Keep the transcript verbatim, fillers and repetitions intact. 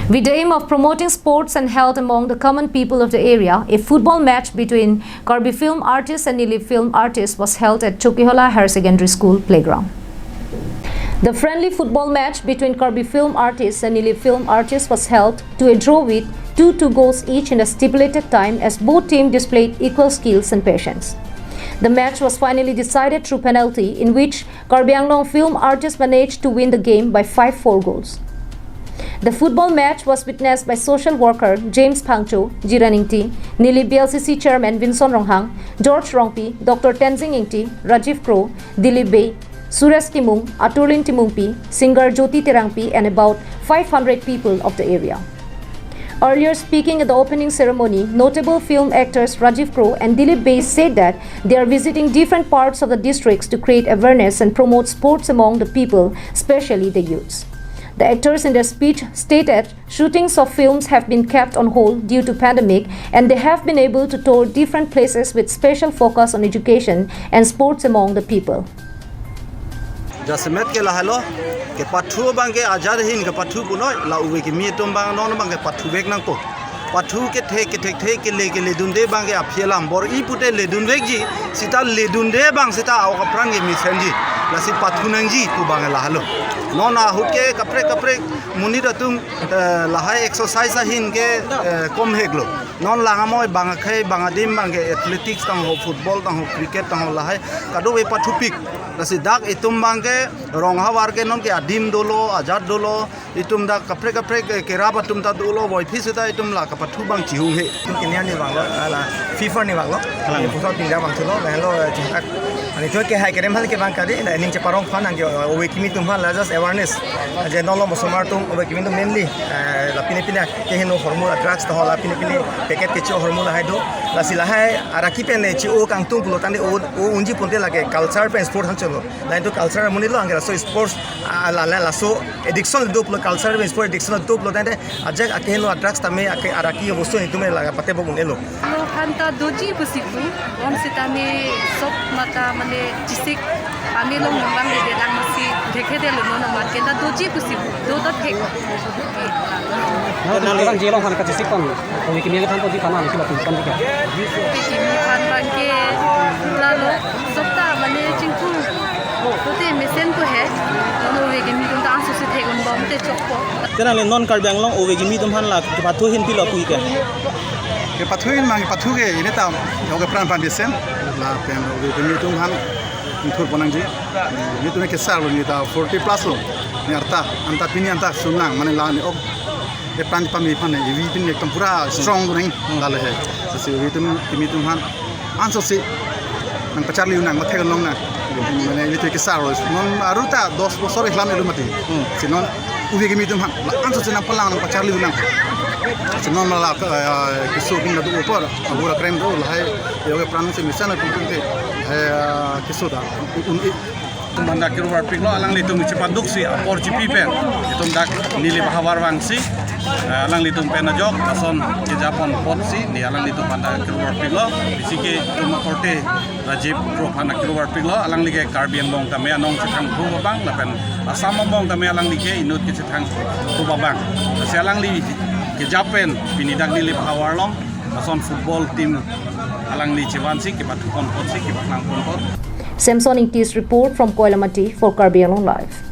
With the aim of promoting sports and health among the common people of the area, a football match between Karbi film artists and Nilip film artists was held at Chokihola Higher Secondary School playground. The friendly football match between Karbi film artists and Nilip film artists was held to a draw with two two goals each in the stipulated time, as both teams displayed equal skills and patience. The match was finally decided through penalty, in which Karbi Anglong film artists managed to win the game by five four goals. The football match was witnessed by social worker James Phangcho, Jiran Ingti, Nilip B L C C chairman Vinson Ronghang, George Rongpi, Doctor Tenzing Ingti, Rajiv Kro, Dilip Bey, Suresh Timung, Aturlin Timungpi, singer Jyoti Terangpi, and about five hundred people of the area. Earlier speaking at the opening ceremony, notable film actors Rajiv Kro and Dilip Bey said that they are visiting different parts of the districts to create awareness and promote sports among the people, especially the youths. The actors in their speech stated shootings of films have been kept on hold due to pandemic, and they have been able to tour different places with special focus on education and sports among the people. Jasemet ke lahelo, kepathu abang ke ajat ahin kepathu punoi, la ove kimi atum abang non abang kepathu vek nangpo. Pathu kethek kethek thek kele kele dunde abang ke aphi alam bor-i pute ledun vekji, seta ledunde abang seta awak apran ke mesenji. Lasi pathu nangji pu abang lahelo. Non ahut ke kaprek kaprek monit atum, eh, lahai exercise ahin ke, eh, kom heklo. Non lang amoi bang akhei bang adim abang ke athletics tangho, football tangho, cricket tangho lahai kadokave pathupik. Lasi dak itum abang ke rong havar ke non ke adim dolo, ajat dolo, itum dak kaprek kaprek, eh, kerap atum ta dolo, boiphi seta itum la kapathu abang chihung he. Itum kini arni abang lo, ala FIFA arni abang lo. Alang. Eh, pusat pinjak abang chulo, lahenlo, eh, chungkat. Ani tu ke hai kerem hal ke abang kali, na ning cheparong aphan nangji, eh, ove kimi atum aphan la just awareness. Je non lo mosomar atum, ove kimi atum mainly, eh, la pine pine keheno ahormu la drugs tangho la pine pine packet kecho ahormu lahai do. Lasi lahai araki pen ne chi-o kangtung pulo tangte o, o unji pute lake culture pen sport aphan cholo. Lahin tu culture amonit lo anke laso sports, ah, la, la, laso addiction do pulo culture pen sport addiction do pulo tangte ajak akeheno drugs tame ake araki bostu itum laga pate bok un-elo. Lo aphan ta doji pusi pu, bonseta me sok mata mane chisik, pame long nang bang de lang masi, dekhe de lo non amat ke ta doji pusi pu, do dot thek. Nang nang orang jelong aphan kachisik pon, ove kimi aphan pon di aphan, ove kimi aphan pon di ke. Ove kimi aphan abang ke, pura lo, sok ta mane chingku. Tote mesen ko he, non ove kimi atum ta anso si thek un bom te chokpo. Te nangli non Karbi Anglong ove kimi atum aphan la kepathu ahin pilo pu ke. Kepathu ahin abang kepathu ke ini ta ove apran aphan mesen lapen ove kimi atum aphan thur pon nangji. Ini atum kesar lo, ini ta forty plus lo. Ini arta anta pini anta sunang mane la ini ok. Epran pame aphan ne, evi pin ekdom pura strong duneng, hmm, lale he. Lasi evi atum, kimi atum aphan anso si nangpacharli un nang, mathek long nang. Mane evi atum kesar lo. Non aru ta dos bosor ihlam elu mati. Hmm. Si non ove kimi atum aphan la anso si nangpalang nangpacharli un nang. Si non la, eh, keso pin do apor, abura krem do lahai, yoga pran si mesen atum atum te, eh, keso ta. Un, un, Itum aphan dak kiru varpiklo, alanglitum chepaduk si apor chipi pen itum dak Nilip ahavar vangsi, eh, alanglitum pen ajok ason kejapon apotsi, ne alanglitum aphan dak kiru varpiklo. Bisi ke itum akorte Rajiv Kro aphan dak kiru varpiklo, alangli ke Karbi Anglong tame anong chethangthu abang, lapen Assam angbong tame alangli ke inut kechethangthu abang. Lasi alangli kejap pen pini dak Nilip ahavar along ason football team alangli chevansi, kepathu pon apotsi, kepaklang pon apot. Samson Ingti's report from Koilamati for Karbi Anglong Live.